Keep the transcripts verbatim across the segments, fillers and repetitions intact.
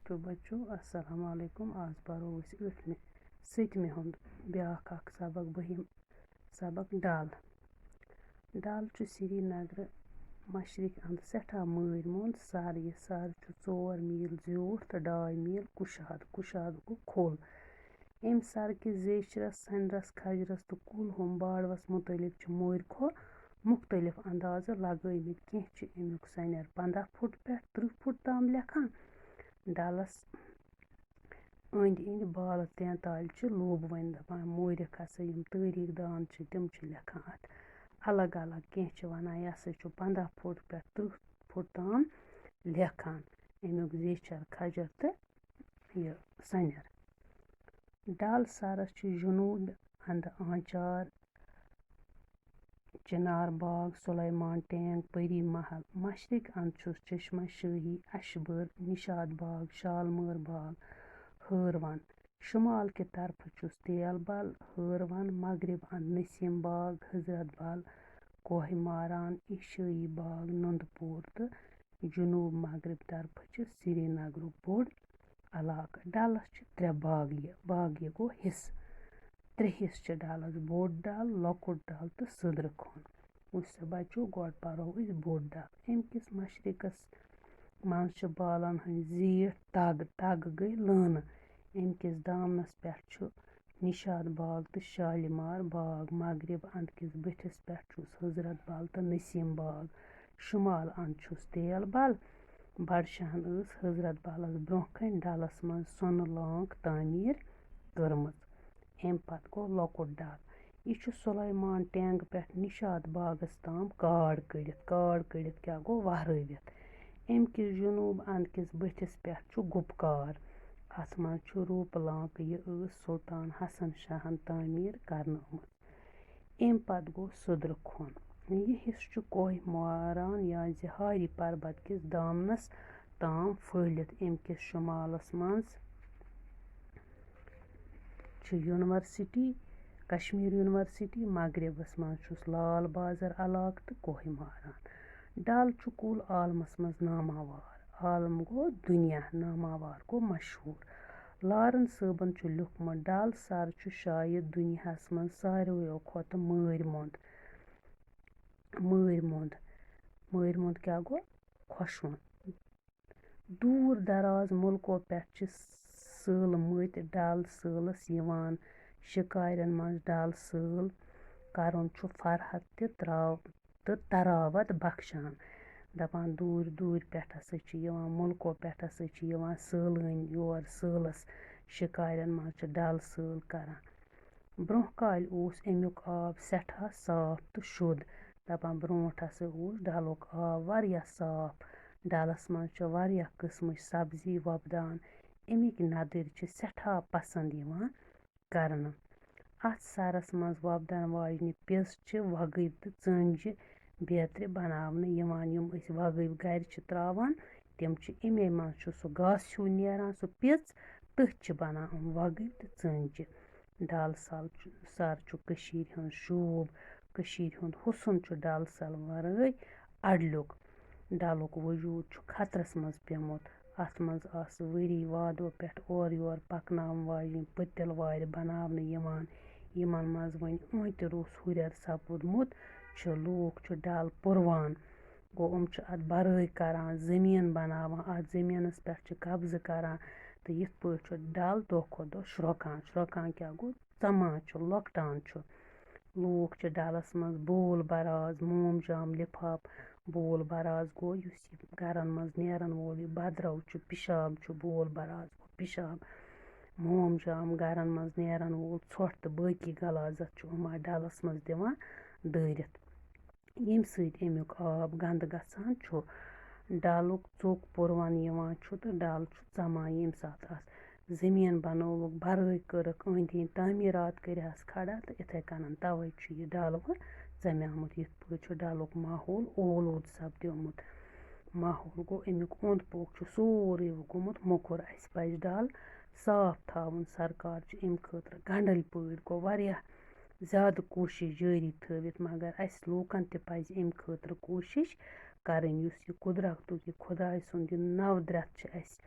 To بَچو، السلام علیکم۔ آز پَرو أسۍ ٲٹھمہِ، سٔتمہِ ہُنٛد بیٛاکھ اَکھ سبق، بٔہِم سبق، ڈَل۔ ڈَل چھُ سرینگرٕ مشرق اَنٛدٕ سٮ۪ٹھاہ مٲرۍ موٚنٛد سَر۔ یہِ سَر چھُ ژور میٖل زیوٗٹھ تہٕ ڈاے میٖل کُشاد۔ کُشاد گوٚو کھوٚل۔ اَمہِ سَرٕ کِس زیچھرس، سنرس، کھجرس تہٕ کُلہُم باڑوس مُتعلق چھِ مورۍ کھۄ مُختٔلِف اندازٕ لگٲومٕتۍ۔ کینٛہہ چھِ اَمیُک سنیر پنٛداہ فُٹ پٮ۪ٹھ ترٕٛہ فُٹ تام لیکھان۔ ڈلس أنٛدۍ أنٛدۍ بالہٕ تینتالہِ چھِ لوٗبہٕ وٲنۍ دپان۔ مورِکھ ہسا یِم تٲریٖخ دان چھِ، تِم چھِ لیکھان اَتھ الگ الگ۔ کینٛہہ چھِ وَنان، یہِ ہسا چھُ پنٛداہ فُٹ پٮ۪ٹھ ترٕٛہ فُٹ تام لیکھان، اَمیُک زیچھر، کھجر تہٕ یہِ سنیر۔ ڈل سرس چھُ جنوٗب اندٕ آنچار، چنار باغ، سلیمان ٹینگ، پری محل۔ مشرق اندٕ چھُس چشمہ شاہی، اشبر، نشاد باغ، شالمٲر باغ، ہٲروَن۔ شمال کہِ طرفہٕ چھُس تیل بل، ہٲروَن۔ مغرب اندٕ نسیم باغ، حضرت بل، کوہ ماران، ایشٲیی باغ، نُنٛدٕ پوٗر تہٕ جنوب مغرب طرفہٕ چھُ سرینگرُک بوٚڑ علاقہٕ۔ ڈلس چھِ ترٛےٚ باغیہِ۔ باغیہِ گوٚو حصہٕ۔ ترٛےٚ حصہٕ چھِ ڈلس: بوٚڑ ڈل، لۄکُٹ ڈل تہٕ سٕدرٕ کھوٚن۔ وٕچھ سا بچو، گۄڈٕ پرو أسۍ بوٚڑ ڈل۔ اَمہِ کِس مشرقس منٛز چھِ بالن ہٕنٛز زیٖٹھ تگ، تگ گٔے لٲنہٕ۔ اَمہِ کِس دامنس پٮ۪ٹھ چھُ نشاد باغ تہٕ شالیمار باغ۔ مغرب اندٕ کِس بٔٹھِس پٮ۪ٹھ چھُس حضرت بل تہٕ نسیم باغ۔ شمال اندٕ چھُس تیل بل۔ بڈشاہن ٲس حضرت بلس برونٛہہ کنہِ ڈلس منٛز سۄنہٕ لانک تعمیٖر کٔرمٕژ۔ اَمہِ پتہٕ گوٚو لۄکُٹ ڈل۔ یہِ چھُ سلیمان ٹینگہٕ پٮ۪ٹھ نشاد باغس تام کاڈ کٔڑِتھ۔ کاڈ کٔڑِتھ کیٛاہ گوٚو؟ وہرٲوِتھ۔ اَمہِ کِس جنوب اندٕ کِس بٔٹھِس پٮ۪ٹھ چھُ گُپکار۔ اَتھ منٛز چھُ روٗپہٕ لانکہٕ۔ یہِ ٲس سلطان حسن شاہن تعمیٖر کرنٲومٕژ۔ اَمہِ پتہٕ گوٚو سُدرٕ کھوٚن۔ یہِ حصہٕ چھُ کوہ ماران یا زِ ہاری پربت کِس دامنس تام پھٔہلِتھ۔ اَمہِ کِس شمالس منٛز چھِ یونیورسٹی، کشمیر یونیورسٹی، مغربس منٛز چھُس لال بازر علاقہٕ تہٕ کوہ ماران۔ ڈل چھُ کُل عالمس منٛز ناماوار۔ عالم گوٚو دُنیا، ناماوار گوٚو مشہوٗر۔ لارن صٲبن چھُ لیوٗکھمُت، ڈل سر چھُ شاید دُنیاہس منٛز ساروِیو کھۄتہٕ مٲرۍ موٚنٛد۔ مٲرۍ موٚنٛد۔ مٲرۍ موٚنٛد کیٛاہ گوٚو؟ خۄشوُن۔ دوٗر دراز مُلکو پٮ۪ٹھ چھِ سٲلمٕتۍ ڈل سٲلس یِوان۔ شِکارٮ۪ن منٛز ڈل سٲل کرُن چھُ فرحت تہِ تراو-، تہٕ تراوت بخشان۔ دپان، دوٗرِ دوٗرِ پٮ۪ٹھ ہسا چھِ یِوان، مُلکو پٮ۪ٹھ ہسا چھِ یِوان سٲلٲنۍ یور سٲلس۔ شِکارٮ۪ن منٛز چھِ ڈل سٲل کران۔ برٛونٛہہ کالہِ اوس اَمیُک آب سٮ۪ٹھاہ صاف تہٕ شوٚد۔ دَپان، برٛونٛٹھ ہسا اوس ڈَلُک آب واریاہ صاف۔ ڈَلَس منٛز چھِ واریاہ قٕسمٕچ سبزی وۄپدان۔ اَمِکۍ نَدٕرۍ چھِ سٮ۪ٹھاہ پسنٛد یِوان کرنہٕ۔ اَتھ سَرَس منٛز وۄپدَن واجنہِ پیٚژ چھِ وۄگٕبۍ تہٕ ژٲنٛگجہِ بیترِ بناونہٕ یِوان، یِم أسۍ وۄگٕبۍ گرِ چھِ ترٛاوان۔ تِم چھِ اَمے منٛز چھُ سُہ گاسہٕ ہیوٗ نیران، سُہ پیٚژ، تٔتھۍ چھِ بنان یِم وۄگٕبۍ تہٕ ژٲنٛگجہِ۔ ڈل سل چھُ، سر چھُ کٔشیٖرِ ہُنٛد شوٗب، کٔشیٖرِ ہُنٛد حُسن چھُ ڈل سل ورٲے اڈلیُک۔ ڈلُک وجوٗد چھُ خطرس منٛز پیومُت۔ اتھ منٛز آسہٕ ؤری وادو پٮ۪ٹھ اورٕ یور پکناون واجنہِ پٔتِل وارِ بناونہٕ یِوان۔ یِمن منٛز وۄنۍ ٲنٛتہِ روٚس ہُرٮ۪ر سپُدمُت چھُ۔ لوٗکھ چھِ ڈل پُروان۔ گوٚو، یِم چھِ اَتھ بَرٲے کَران، زٔمیٖن بَناوان، اَتھ زٔمیٖنَس پٮ۪ٹھ چھِ قبضہٕ کَران۔ تہٕ یِتھ پٲٹھۍ چھُ ڈَل دۄہ کھۄتہٕ دۄہ شرٛۄکان۔ شرٛۄکان کیٛاہ گوٚو؟ ژَمان چھُ، لۄکٹان چھُ۔ لوٗکھ چھِ ڈَلَس منٛز بول بَراز، موم جام، لِفاف۔ بول بَراز گوٚو، یُس یہِ گَرَن منٛز نیرَن وول یہِ بدرَو چھُ، پِشاب چھُ، بول بَراز گوٚو پِشاب۔ موم جام، گَرَن منٛز نیرَن وول ژھۄٹھ تہٕ باقی غلاظت چھُ یِم اَتھ ڈَلَس منٛز دِوان دٲرِتھ۔ ییٚمہِ سۭتۍ اَمیُک آب گنٛدٕ گژھان چھُ۔ ڈَلُک ژوٚک پُروَن یِوان چھُ تہٕ ڈَل چھُ ژَمان، ییٚمہِ ساتہٕ اَتھ زٔمیٖن بَنٲوٕکھ، بَرٲے کٔرٕکھ، أنٛدۍ أنٛدۍ تعمیٖرات کٔرِہَس کھڑا، تہٕ یِتھَے کٔنۍ تَوَے چھُ یہِ ڈَل وۄنۍ ژَمیومُت۔ یِتھ پٲٹھۍ چھُ ڈَلُک ماحول اولوٗدٕ سَپدیومُت۔ ماحول گوٚو، اَمیُک اوٚنٛد پوٚک چھُ سورُے وۄنۍ گوٚمُت موٚکُر۔ اَسہِ پَزِ ڈَل صاف تھاوُن۔ سرکار چھُ اَمہِ خٲطرٕ گنٛڈٕلۍ پٲٹھۍ گوٚو واریاہ زیادٕ کوٗشِش جٲری تھٲوِتھ، مگر اَسہِ لوٗکَن تہِ پَزِ اَمہِ خٲطرٕ کوٗشِش کَرٕنۍ، یُس یہِ قُدرَتُک، یہِ خۄداے سُنٛد یہِ نَو درٛٮ۪تھ چھِ اَسہِ،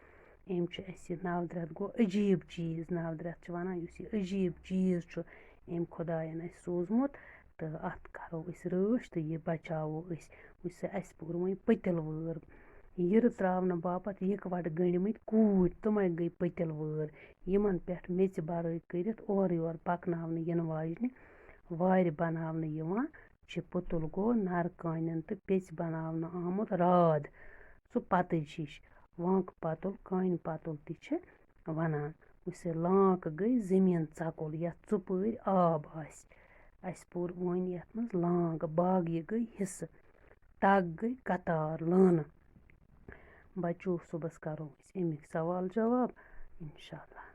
أمۍ چھُ اَسہِ یہِ نَو درٛٮ۪تھ گوٚو عجیٖب چیٖز، نَو درٛٮ۪تھ چھِ وَنان، یُس یہِ عجیٖب چیٖز چھُ أمۍ خۄدایَن اَسہِ سوٗزمُت، تہٕ اَتھ کَرو أسۍ رٲچھ تہٕ یہِ بَچاوو أسۍ۔ وٕچھ سا، اَسہِ پوٚر وۄنۍ پٔتِل وٲر۔ یِرٕ ترٛاونہٕ باپَتھ یِکوَٹہٕ گٔنٛڈمٕتۍ کوٗرۍ، تِمَے گٔے پٔتِل وٲر۔ یِمَن پٮ۪ٹھ میٚژِ بَرٲے کٔرِتھ اورٕ یور پَکناونہٕ یِنہٕ واجنہِ وارِ بَناونہٕ یِوان چھِ۔ پُتُل گوٚو نَرٕ کانٮ۪ن تہٕ پیٚژِ بَناونہٕ آمُت راد۔ سُہ پَتٕج ہِش وانٛگہٕ پَتُل، کانہِ پَتُل تہِ چھِ وَنان۔ وٕچھ سا، لانٛکھ گٔے زٔمیٖن ژَکُل، یَتھ ژُپٲرۍ آب آسہِ۔ اَسہِ پوٚر وۄنۍ یَتھ منٛز لانٛکھ، باغ یہِ گٔے حِصہٕ، تَگ گٔے قطار لٲنہٕ۔ بَچو، صُبحَس کَرو أسۍ اَمِکۍ سوال جواب، اِنشاء اللہ۔